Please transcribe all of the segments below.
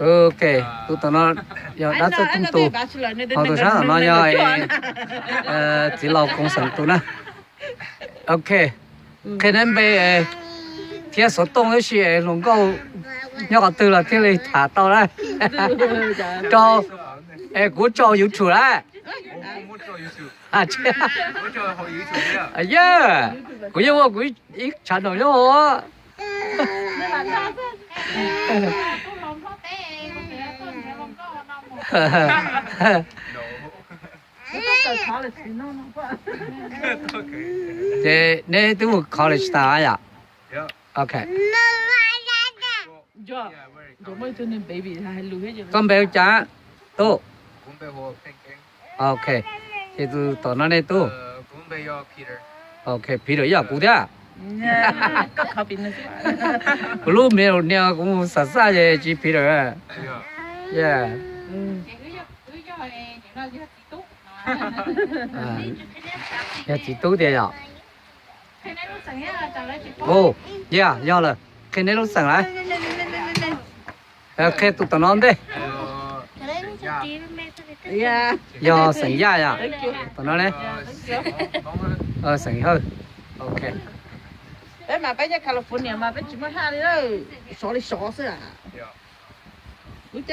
Ok, tus tom no yog dab txawj toog tus, ho tus sab tom no yog txiv laus Koos Xeem tus na. Ok, qhia neb npe thiab xov tooj tab sis hluas nkauj nyob qhov twg los thiaj li tham tau na. Rau, es kuv tso YouTube lawm. Yog, kuv yeej ua kuv ib channel nyob. Ces neb twb mus college tas yom? Ok. Koj npe hu cas tub? Ok, ces tus tom no nej tub? Ok, Peter ib yam kuv thiab. Kuv lub middle name kuv mus xav xav ces tsis Peter. Yog txiv tub tiag yom? Yog, yog lawm, qhia neb lub xeem lawm. Qhia tus tom no ntej. Yog xeem Yaj yom? Tom no ne? Xeem Hawj. Ok. Peb mas peb nyob California mas peb tsis muaj haj li, sov li sov xwb. Tus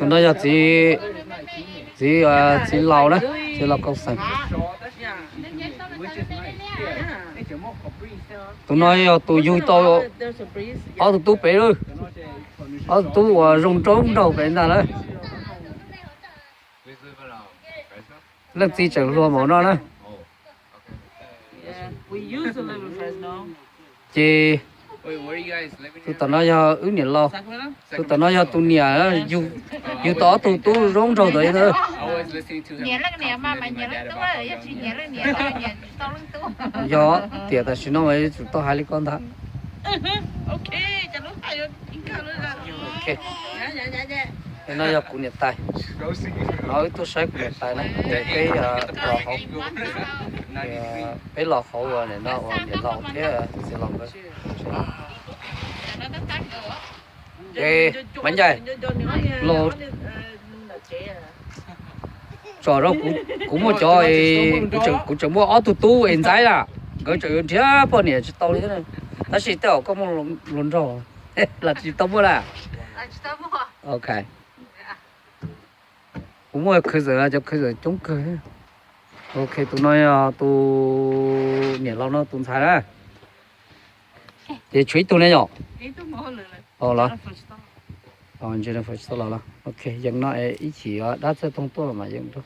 no yog txiv, txiv, txiv laus na, txiv laus Koos Xeem. Tus no yog tus yug tau ob tug tub pem lawm, ob tug tub uas zoo nraug nraug pem ntag lawm. Leej txiv tseem hluas npaum no na. Ces tus tom no yog wb niam laus, tus tom no yog tus niam yug tau ob tug tub zoo nraug ntawd. Yog tiam tam sim no mas yuav tsum tau hais li ko ntag. No yog kuv niam tais, no wb tuaj saib kuv niam tais na, peb los hauv, peb los hauv no ua niam laus thiab txiv laus nkawd. Maiv Ncaim, los tsom rau kuv muaj cov, kuv tseem muaj ob tug tub es ntxaib na, nkawd tseem yuav nrhiav poj niam tsis tau li thiab. Tab sis tej zaum koj muaj hluas nraug los tsis tau muaj na. Ok. Kuv muaj cousin, cov cousin coob kawg. Ok, tus no yog tus niam laus no tus ntxhais na. Ces tshuav ib tug ne yom? Los, Jennifer tsis tau los los. Ok, yeej no ib chim dab txawj toog tuaj mas yeej rau.